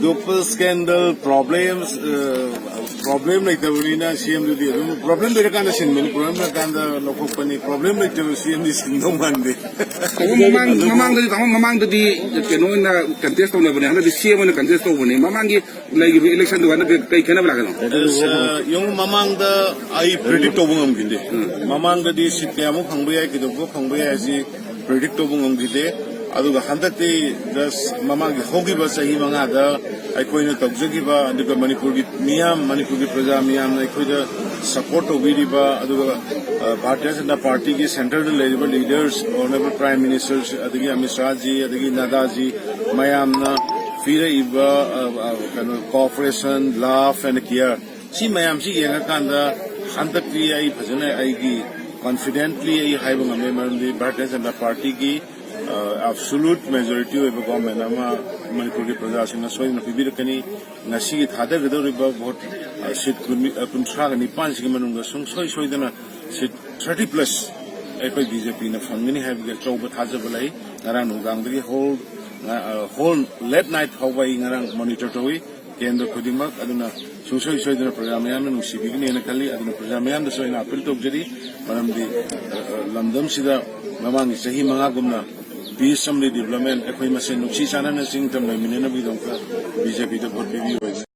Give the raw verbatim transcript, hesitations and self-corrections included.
ꯊꯣꯏꯗꯣꯛꯄ ꯁ꯭ꯀꯦꯟꯗꯜ, problem, problem ꯂꯩꯇꯕꯅꯤꯅ ꯁꯤ ꯑꯦꯝꯗꯨꯗꯤ ꯑꯗꯨꯝ ꯄ꯭ꯔꯣꯕ꯭ꯂꯦꯝ ꯂꯩꯔꯀꯥꯟꯗ ꯁꯤꯟꯕꯅꯤ, ꯄ꯭ꯔꯣꯕ꯭ꯂꯦꯝ ꯂꯩꯔꯀꯥꯟꯗ ꯂꯧꯊꯣꯛꯄꯅꯤ꯫ ꯄ꯭ꯔꯣꯕ꯭ꯂꯦꯝ ꯂꯩꯇꯕ ꯁꯤ ꯑꯦꯝꯗꯤ ꯁꯤꯟꯗꯧ ꯃꯥꯟꯗꯦ꯫ ꯇꯥꯃꯣ, ꯃꯃꯥꯡ- ꯑꯗꯨꯕꯨ ꯃꯃꯥꯡꯗꯗꯤ ꯇꯥꯃꯣ, ꯃꯃꯥꯡꯗꯗꯤ ꯀꯩꯅꯣ ꯑꯣꯏꯅ ꯀꯟꯇꯦꯁ ꯇꯧꯅꯕꯅꯦ, ꯍꯟꯗꯛꯇꯤ ꯁꯤ ꯑꯦꯝ ꯑꯣꯏꯅ ꯀꯟꯇꯦꯁ ꯇꯧꯕꯅꯦ꯫ ꯃꯃꯥꯡꯒꯤ ꯂꯩꯈꯤꯕ ꯏꯂꯦꯛꯁꯟꯗꯨꯒ ꯍꯟꯗꯛꯇꯤ ꯀꯩ ꯈꯦꯠꯅꯕ ꯂꯥꯛꯀꯅꯣ? ꯑꯁ, ꯌꯦꯡꯉꯨ, ꯃꯃꯥꯡꯗ ꯑꯩ ꯄ꯭ꯔꯤꯗꯤꯛ ꯇꯧꯕ ꯉꯝꯈꯤꯗꯦ꯫ ꯃꯃꯥꯡꯗꯗꯤ ꯁꯤꯠ ꯀꯌꯥꯃꯨꯛ ꯐꯪꯕ ꯌꯥꯏ, ꯀꯩꯗꯧꯕ ꯐꯪꯕ ꯌꯥꯏ ꯍꯥꯏꯁꯤ ꯄ꯭ꯔꯤꯗꯤꯛ ꯇꯧꯕ ꯉꯝꯈꯤꯗꯦ꯫ ꯑꯗꯨꯒ ꯍꯟꯗꯛꯇꯤ ꯖꯁ ꯃꯃꯥꯡꯒꯤ ꯍꯧꯈꯤꯕ ꯆꯍꯤ ꯃꯉꯥꯗ ꯑꯩꯈꯣꯏꯅ ꯇꯧꯖꯈꯤꯕ, ꯑꯗꯨꯒ ꯃꯅꯤꯄꯨꯔꯒꯤ ꯃꯤꯌꯥꯝ, ꯃꯅꯤꯄꯨꯔꯒꯤ ꯄ꯭ꯔꯖꯥ ꯃꯤꯌꯥꯝꯅ ꯑꯩꯈꯣꯏꯗ ꯁꯄꯣꯔꯠ ꯇꯧꯕꯤꯔꯤꯕ, ꯑꯗꯨꯒ, ꯑ, ꯚꯥꯔꯇꯤꯌ ꯖꯅꯇꯥ ꯄꯥꯔꯇꯤꯒꯤ ꯁꯦꯟꯇꯔꯗ ꯂꯩꯔꯤꯕ ꯂꯤꯗꯔꯁ, ꯑꯣꯅꯔꯦꯕꯜ ꯄ꯭ꯔꯥꯏꯝ ꯃꯤꯅꯤꯁꯇꯔ, ꯑꯗꯒꯤ ꯑꯃꯤꯠ ꯁꯥꯍꯖꯤ, ꯑꯗꯒꯤ ꯅꯗꯥꯖꯤ ꯃꯌꯥꯝꯅ ꯄꯤꯔꯛꯏꯕ, ꯑ, ꯑ, ꯀꯩꯅꯣ, cooperation, love and care, ꯁꯤ ꯃꯌꯥꯝꯁꯤ ꯌꯦꯡꯉꯀꯥꯟꯗ ꯍꯟꯗꯛꯇꯤ ꯑꯩ ꯐꯖꯅ ꯑꯩꯒꯤ ꯀꯣꯟꯐꯤꯗꯦꯟꯠꯂꯤ ꯑꯩ ꯍꯥꯏꯕ ꯉꯝꯃꯦ, ꯃꯔꯝꯗꯤ ꯚꯥꯔꯇꯤꯌ ꯖꯅꯇꯥ ꯄꯥꯔꯇꯤꯒꯤ, ꯑ, ꯑꯦꯕꯁꯣꯂꯨꯠ ꯃꯦꯖꯣꯔꯤꯇꯤ ꯑꯣꯏꯕ ꯒꯣꯔꯃꯦꯟ ꯑꯃ ꯃꯅꯤꯄꯨꯔꯒꯤ ꯄ꯭ꯔꯖꯥꯁꯤꯡꯅ ꯁꯣꯏꯗꯅ ꯄꯤꯕꯤꯔꯛꯀꯅꯤ꯫ ꯉꯁꯤꯒꯤ ꯊꯥꯗꯒꯗꯧꯔꯤꯕ ꯚꯣꯠ, ꯑ, ꯁꯤꯠ ꯀꯨꯟ-, ꯑ, ꯀꯨꯟꯊ꯭ꯔꯥꯒ ꯅꯤꯄꯥꯟꯁꯤꯒꯤ ꯃꯅꯨꯡꯗ ꯁꯨꯡꯁꯣꯏ ꯁꯣꯏꯗꯅ ꯁꯤꯠ ꯊꯥꯔꯇꯤ ꯄ꯭ꯂꯁ ꯑꯩꯈꯣꯏ ꯕꯤ ꯖꯦ ꯄꯤꯅ ꯐꯪꯒꯅꯤ ꯍꯥꯏꯕꯒꯤ ꯑꯆꯧꯕ ꯊꯥꯖꯕ ꯂꯩ꯫ ꯉꯔꯥꯡ ꯅꯨꯡꯗꯥꯡꯗꯒꯤ ꯍꯣꯜ, ꯑ, ꯍꯣꯜ ꯂꯦꯠ ꯅꯥꯏꯠ ꯐꯥꯎꯕ ꯑꯩ ꯉꯔꯥꯡ ꯃꯣꯅꯤꯇꯔ ꯇꯧꯏ꯫ ꯀꯦꯟꯗ꯭ꯔ ꯈꯨꯗꯤꯡꯃꯛ꯫ ꯑꯗꯨꯅ ꯁꯨꯡꯁꯣꯏ ꯁꯣꯏꯗꯅ ꯄ꯭ꯔꯖꯥ ꯃꯌꯥꯝꯅ ꯅꯨꯡꯁꯤꯕꯤꯒꯅꯤꯅ ꯈꯜꯂꯤ꯫ ꯑꯗꯨꯅ ꯄ꯭ꯔꯖꯥ ꯃꯌꯥꯝꯗꯁꯨ ꯑꯩꯅ ꯑꯄꯤꯜ ꯇꯧꯖꯔꯤ, ꯃꯔꯝꯗꯤ, ꯑ, ꯑ, ꯂꯝꯗꯝꯁꯤꯗ ꯃꯃꯥꯡꯒꯤ ꯆꯍꯤ ꯃꯉꯥꯒꯨꯝꯅ ꯄꯤꯁ ꯑꯃꯗꯤ ꯗꯤꯕ꯭ꯂꯞꯃꯦꯟ, ꯑꯩꯈꯣꯏ ꯃꯁꯦꯟ ꯅꯨꯡꯁꯤ ꯆꯥꯟꯅꯅ ꯆꯤꯡ ꯇꯝ ꯂꯩꯃꯤꯟꯅꯅꯕꯒꯤꯗꯃꯛꯇ ꯕꯤ ꯖꯦ ꯄꯤꯗ ꯚꯣꯠ ꯄꯤꯕꯤꯌꯨ ꯍꯥꯏꯖꯔꯤ꯫